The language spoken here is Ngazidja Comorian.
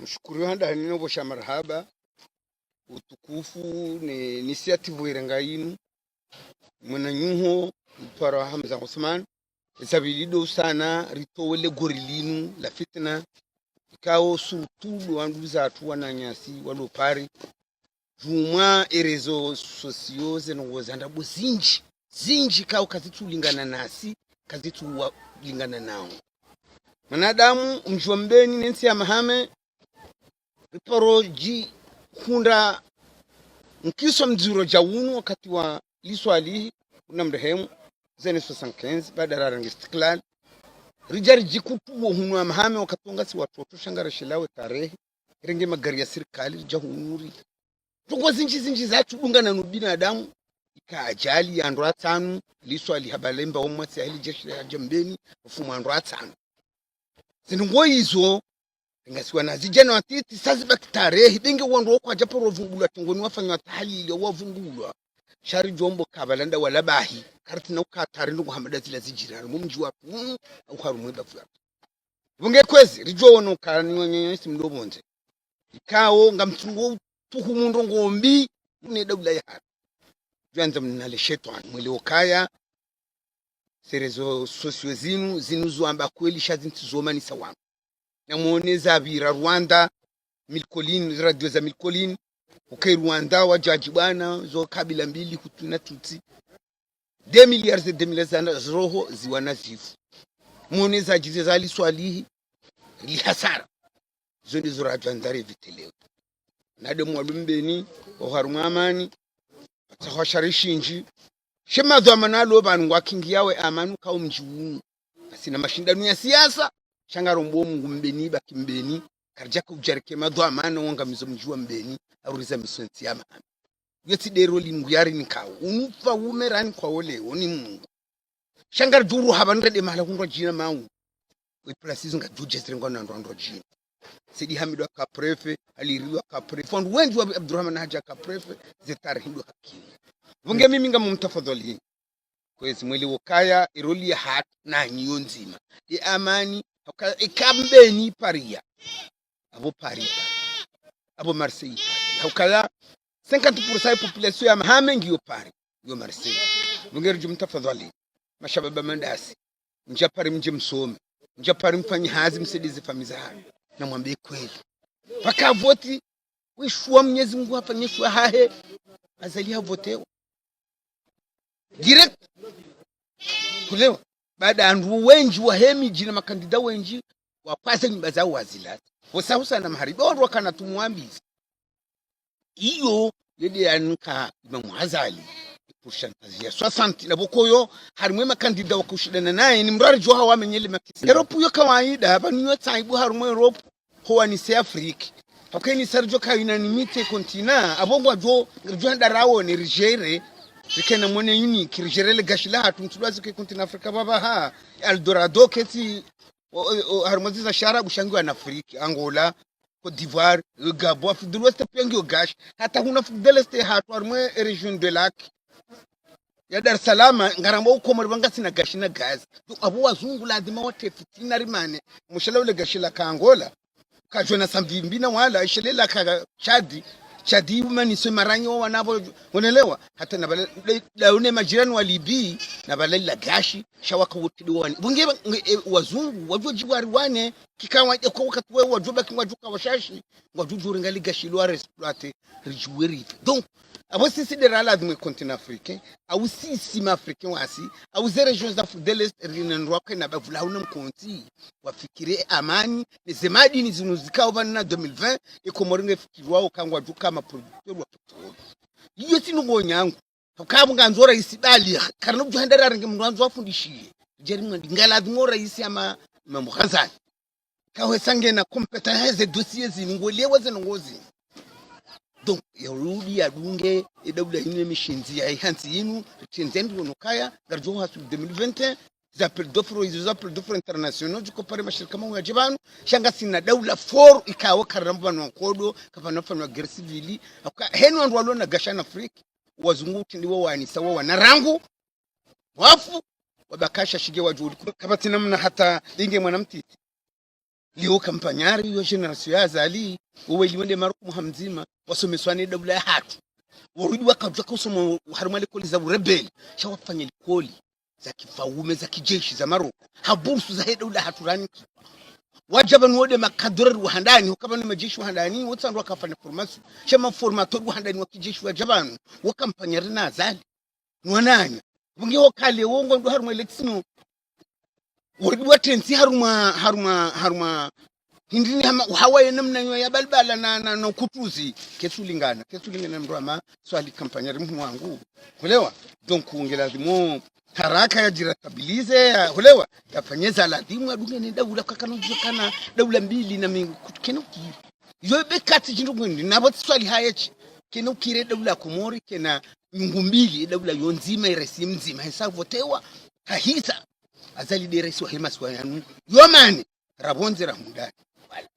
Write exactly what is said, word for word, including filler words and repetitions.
Mshukuru handa hanina vosha marahaba, utukufu ne initiative irenga inu. Mwananyuho, mpara Hamza Osman. Eza vili ndo sana, ritowe le gori linu, la fitna. Ikao surtout ndo wandru zatru wananyasi, walo Paris. Djumwa e réseaux sociaux zinu ngozandra bo zindji, zindji ikao kazitsu lingana nasi, kazitsu wa lingana nao. Mwanadamu, mdji wa Mbeni, ne ntsi ya Hamahame, riparo djihundra nkiso mdziro dja unu wakati wa Liswalihi, kuna mrehemu, zene soixante-quinze, baada rarenge istiklal. Ridja ridjikutuwo hunu Hamahame wakati wangasi watoto sha ngarishelewo tarehi, renge magari ya sirikali, ridja hunu ri. Ndrongoo zindji zindji zatru dungana no binadamu, ika ajali ya wandru watsanu, Liswalihi haba lemba wo mwasi ahili jeshi la hadja Mbeni, ufu mwa wandru watsanu. Zindrongoo izo, ngasi wana zijana watiti, sa zibaki tarehi, benge wandru woko wadja paro vumbulwa, tengoni wafanywa tahalili, wavungulwa. Sha ridjo mbo kavalanda wala bahi, karitsina uka tarehi ndrongoo hama nda zila zidjiri, harumwa mdji watru, mm, au harumwa bavu yatru. Vunge kwezi, ridjo wono kani wanyanyashi mdo pvondze. Ikao, ngamtsungo utuhumu ndrongoo mbi, mune daula ya hatru. Djwandza mnale shetwani, mwelewe ukaya, ze réseaux sociaux zinu, zinu zo amba kweli sha zintsi zo manisa wanu. Namwone za pvira Rwanda, Mille Collines, radio za Mille Collines, uke Rwanda, wadjadji bwana, zo kabila mbili, Hutu na Tutsi. Deux milliards et deux milliards za, za roho, ziwana zifu. Mwone zadjize za Liswalihi, li hasara. Zo ndizo radjwandza revitelewe. Nade mwalu Mbeni, oharumwa amani, atsahwa shari shindji. She madhwamana alo pvanu ngwakingiyawo amani ukao mdji unu. Ngasina mashindano ya siasa, sha ngarombo Mungu Mbeni, baki Mbeni, karidjaka udjarike madhwamana wangamizo mdji wa Mbeni, aruriza miso ntsi ya Hamahame. Yetsi ndero lingu yarinikao, unu pvaume ranikwawo leo ni Mungu. Sha ngaridjo uruha pvanu rende mahala hundrwa djina mau. We places ngadjo djezirengwa na wandru wandrwa djina. Saidi Hamidu aka préfet, Ali Riwa aka préfet. Wandru wendji wa Abdurahman Hadja aka préfet, ze tarehi ndo hakini. Vunge mimi ngam mtafadhali. Kwezi mwelewe ukaya, e rôle ya hatru, na nyi yo ndzima. E amani, hauka, e ka Mbeni ipariya. Apvo Paris, Paris. Apvo Marseille, Paris. Haukaya, cinquante pour cent ya population ya Hamahame ngiyo Paris, yo Marseille. Vunge ridjo mtafadhali. Mashababa mandasi. Mdja Paris mdje msome. Mdja Paris mfanye hazi msaidize famiyi zahanyu. Namwambe kweli. Paka voti, we shuwa Mwenyezi Mungu hafanye shuwa hahe. Azali havotewa. Direct. Kulewa. Baada wandru wendji wahe midji na makandida wendji, wakwaza nyumba zawo wazilatsa. Hosa hosa na maharibi, wandru wakana tumwambiza. Iyo, yende yanika Imamu Azali, pourcentage ya soixante, na pvoko yo, harimwa e makandida wakoshindana naye, ni mdru aridjo hawamenyele makesi. Europe yo kawaida, pvanu yo tsaibu harimwa Europe, ho wanise Afrique. Hauka ini sa ridjo ka unanimité continent, apvo ngwadjo, ridjo handa rawo ne rigéré, rikena monnaie unique, rigéré le gashi la hatru, mtsulwa zike continent Afrique pvapvaha, Eldorado ketsi, o, o, o, harimwa ziza sharabu sha ngiyo en Afrique, Angola, Côte d'Ivoire, le Gabon, Afrique de l'Ouest pia ngiyo gashi, hata hunu Afrique de l'Est hatru, harimwa e région de lac, ya Dar es Salaam, ngaramba ukomori pvanga sina gashi na gaz. Donc, apvo wazungu lazima watafiti na rimane. Mshala ule gashi la ka Angola. Kajona samvimbi na wala, ishele la ka Chadi. Chadi umani so maranyo wanapvo, wonelewa. Hata na pvala, la, la une majirani wa Libye, na pvala la gashi, sha waka wote ndo wani. Vunge, nge, e, wazungu, wadjo djiwari wane, kikawa, e, kwa wakati we, wadjo baki, wadjo ka washashi, wadjo djo renga le gashi lo wa exploité, ridjuwe rife. Donc, apvo sisi ndera lazima e continent africain, au sisi ma africain wasi, au ze régions d'Afrique de l'Est, rina ndrwa kena bavula huna mkontsi, wafikire amani, ne ze madini zinu zikao pvanu na deux mille vingt, e Komori nge fikirwao kangwadjo ka ma producteur wa pétrole. Iyo tsi ndrongoo nyangu. Hauka apvo ngandzo raisi bali, karina udjo handa rarenge mdru andzo afundishiye. Djeri mwandi, ngaladhimu raisi ama, Imamu Ghazali. Kawe sa ngena compétence ze dossier zinu, ngolewa ze ndrongoo zinu. Donc, yarudi yadunge, e daula inu ye mishindzi ya ihantsi inu, ritsenze ndi wono kaya, ngaridjo hasulu deux mille vingt et un, ze appels d'offres, izo ze appels d'offres internationaux, djuko pare mashirika mahu yadje pvanu, sha ngasina daula fort, ikao karina pvanu wa nkodo, kapvana pvanu wa guerre civile, hauka, henu wandru walo na gashi en Afrique, wazungu utrindi wawanisa wawana rangu, wafu, wabakasha shige wadjuli. Kapvatsi namna hata inge mwana mtiti. Leo kampanyari yo génération ya Azali, wo weli wende Maroko mwaha mdzima, wasomeswa ne daula yahatru. Warudi wakadjuwa ka usoma harumwa likoli za urebeli, sha wafanya likoli za kifaume, za kijeshi, za Maroko. Ha bursu zahe daula yahatru rani. Wadja pvanu wo nde makadreur wa handani, huka pvanu majeshi wa handani, wontsi ndo wakafanya formation. Sha ma formateur wa handani wa kijeshi wadja pvanu, wo kampanyari na Azali. Nwananya. Pvungi ho kale wo ngwendo harumwa élection. Warudi watrentsi harumwa, harumwa, harumwa. Hindri ni hama, hawa ye namna yo ya balbala na, na, na ukutuzi. Ketsulingana, ketsulingana mdru hama Swali kampanyari mhuu wangu. Hulewa? Donc, nge lazimu haraka yadjirestabiliser, ya, hulewa? Yafanye za lazimu, yadunge ne daula, kakana udjo kana daula mbili na mi-, kena ukiri. Yo be kati shindru ngwendi, na pvo tsi Swali hayetsi. Kena ukiri daula Komori, kena nyungu mbili, daula yo ndzima, iraisi mdzima, hesa votewa, hahisa. Azali nde raisi wahe masiwa yanu. Yo mane, rapvondze rahundani. Voilà.